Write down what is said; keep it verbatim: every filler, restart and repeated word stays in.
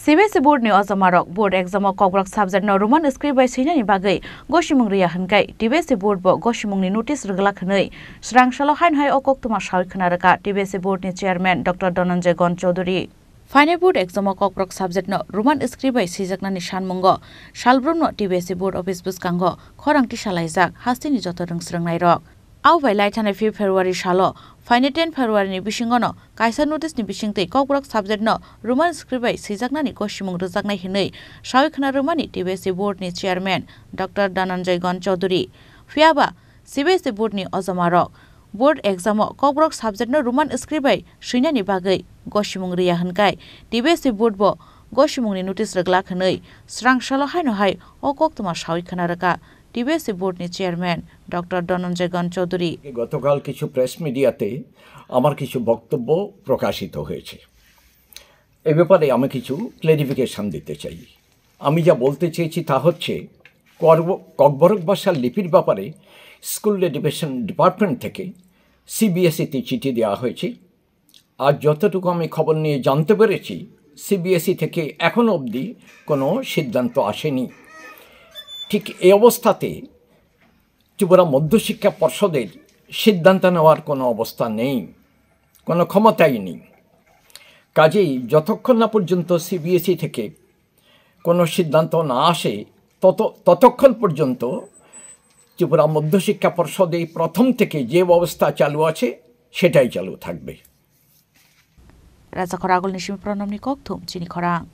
C B S E board ni ojamarok board exam o Kokborok subject no Roman script bai swinani bagwi gosimung riya hwnkhai T B S E board bo gosimung ni notice rwglak hwnwi srang salo haino hai o koktwma sawi khwna rwkha T B S E board ni chairman Doctor Dhananjay Gon Chaudhary. Phainai board exam o Kokborok subject no Roman script bai swijaknani sanmungo salbrumno T B S E board office bwskango khorang tisalaijak hasteni joto rwngsrwngnairok. Abo bai lai thanai fifth February salo phainai ten February ni bisingono kaisa notice ni bisingtwi Kokborok subject no Roman script bai swijaknani gosimung rwjaknai hwnwi sawi khwna rwmani T B S E board ni chairman Doctor Dhananjay Gon Chaudhary. Phiyaba C B S E board ni ojamarok board exam o Kokborok subject no Roman script bai swinani bagwi gosimung riya hwnkhai T B S E board bo gosimung ni notice rwglak hwnwi srang salo haino hai o koktwma sawi khwna rwkha T B S E board ni chairman Doctor Dhananjay Gon Chaudhary. গতকাল কিছু প্রেস মিডিয়াতে আমার কিছু বক্তব্য প্রকাশিত হয়েছে। এ ব্যাপারে আমি কিছু ক্লেরিফিকেশন দিতে চাই। আমি যা বলতে চেয়েছি তা হচ্ছে, করব-, ককবরক ভাষার লিপির ব্যাপারে স্কুল এডুকেশন ডিপার্টমেন্ট থেকে সিবিএসইতে চিঠি দেওয়া হয়েছে। আর যতটুকু আমি খবর নিয়ে জানতে পেরেছি, সিবিএসই থেকে এখনো অবধি কোনো সিদ্ধান্ত আসেনি। ঠিক এই অবস্থাতে ত্রিপুরা মধ্যশিক্ষা পর্ষদের সিদ্ধান্ত নেওয়ার কোনো অবস্থা নেই, কোনো ক্ষমতাই নেই। কাজেই যতক্ষণ না পর্যন্ত সিবিএসই থেকে কোনো সিদ্ধান্ত না আসে, তত-, ততক্ষণ পর্যন্ত ত্রিপুরা মধ্যশিক্ষা পর্ষদে প্রথম থেকে যে ব্যবস্থা চালু আছে, সেটাই চালু থাকবে। Raja Khoragul ni simi Pranamni kokthum chini khorang.